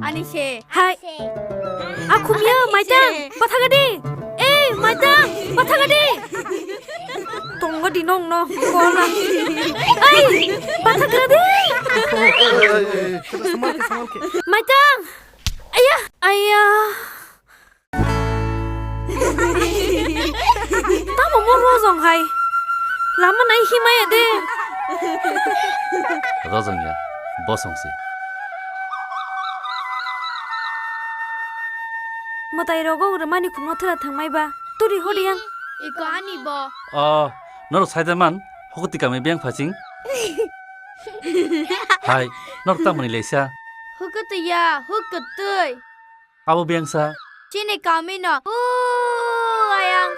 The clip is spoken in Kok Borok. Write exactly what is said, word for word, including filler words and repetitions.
Ani se. Hai. Akhumya, Maitang, pathagadi. Ei, Maitang, pathagadi. Tongodi nong no, kola. Ai, pathagadi. Maitang. Aya, aya. Tamo mo rojong hai. Lama nai himaya de. Rojong ya, bosong si. Mwtai rogo rwmani khumno thwla thangmai ba. Turi hodi yang. Iko ani bo. Oh, noro saida man, hokoti kami beng phasing. Hai, noro tamani leisa. Hokoti ya, hokoti. Abo bengsa. Chini kamino. O ayang.